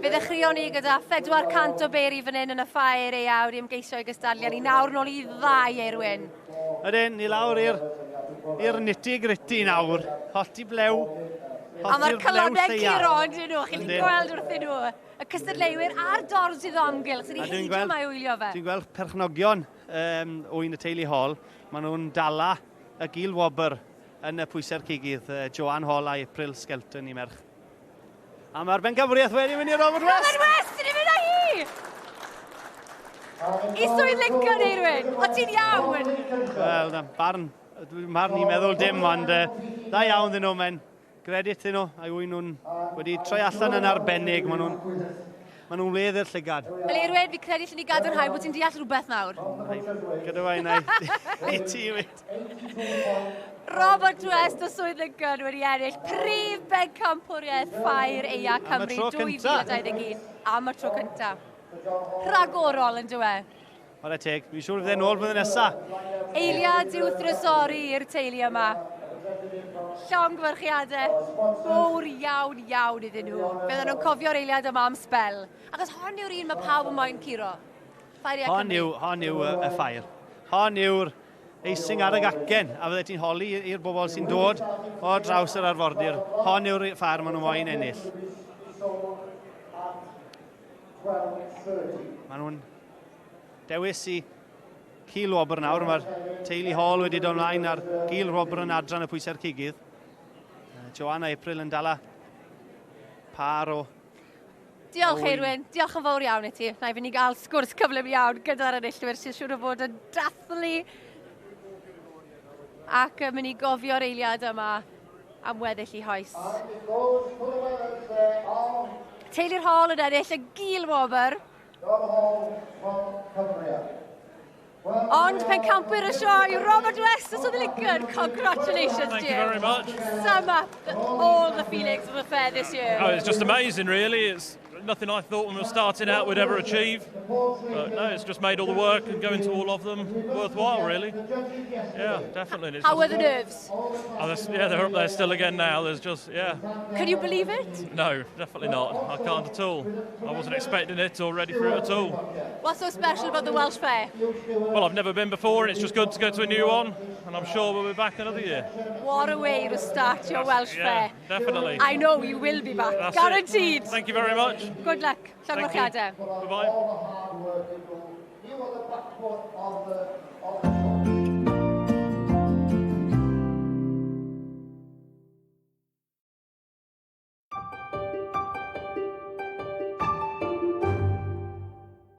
Fe ddechreuon ni gyda 400 o beri fan hyn yn y ffair ei awr i ymgeisio i gystadlu, a ni nawr nôl i ddau Eirwyn. Ydyn, ni lawr i'r i'r nitty gritty nawr. Hollti blew. A mae'r calonnau curo yn dyn nhw, chi'n gweld wrthyn nhw. Y cystadleuwyr a'r dorf sydd o amgylch, sydd wedi heidio yma i wylio fe. Dwi'n gweld perchnogion um, ŵyn y teulu Hall, maen nhw'n dala y gil wobr yn y pwysau'r cigydd, Joanne Hall a April Skelton i merch. A mae'r bencampwriaeth wedi mynd i Robert West. Robert West, sydd wedi mynd â hi! I swydd Lincoln, Eirwyn. O ti'n iawn? Wel, na, barn, dwi'n marn i'n meddwl dim, ond uh, da iawn ddyn nhw, mae'n gredit iddyn nhw, a'i ŵyn nhw'n wedi troi allan yn arbennig, maen nhw'n maen nhw'n wledd i'r llygad. Wel, Eirwyn, fi credu lle ni gadarnhau bod ti'n deall rhywbeth nawr. Gyda fe i i ti, wyd. Robert West o Swydd Lincoln wedi ennill prif bencampwriaeth Ffair Eia Cymru 2021 am y tro cyntaf. Rhagorol yn dywe. Chwarae teg, dwi'n siŵr fydd e'n ôl flwyddyn nesa. Eiliad i'w thrysori i'r teulu yma. Llongyfarchiadau fawr iawn iawn iddyn nhw. Bydden nhw'n cofio'r eiliad yma am sbel. Achos hon yw'r un mae pawb yn moyn curo. Ffair Eia Hon yw, hon yw y, y ffair. Hon yw'r eising ar y gacen, a fydde ti'n holi i'r bobl sy'n dod o draws yr arfordir. Hon yw'r ffair maen nhw moyn ennill. Maen nhw'n dewis i cil wobr nawr. Mae'r teulu Hall wedi dod ymlaen ar gil wobr yn adran y pwysau'r cigydd. Joanna April yn dala par o Diolch Eirwyn, diolch yn fawr iawn i ti. Na i fynd i gael sgwrs cyflym iawn gyda'r enillwyr sy'n siŵr o fod yn dathlu ac yn mynd i gofio'r eiliad yma am weddill i hoes. Teulu'r Hall yn ennill y gil wobr. Ond pencampwyr y sioe, Robert West o Swydd Lincoln. Congratulations, Thank Jim. you very much. Sum up all the feelings of the fair this year. Oh, it's just amazing, really. It's nothing I thought when we were starting out we'd ever achieve. But no, it's just made all the work and going to all of them worthwhile, really. Yeah, definitely. How were the nerves? Oh, yeah, they're up there still again now. There's just, yeah. Can you believe it? No, definitely not. I can't at all. I wasn't expecting it or ready for it at all. What's so special about the Welsh Fair? Well, I've never been before, and it's just good to go to a new one, and I'm sure we'll be back another year. What a way to start your Welsh yeah, Fair. Definitely. I know you will be back. That's Guaranteed. It. Thank you very much. Good luck. Llongyfarchiadau. Bye-bye.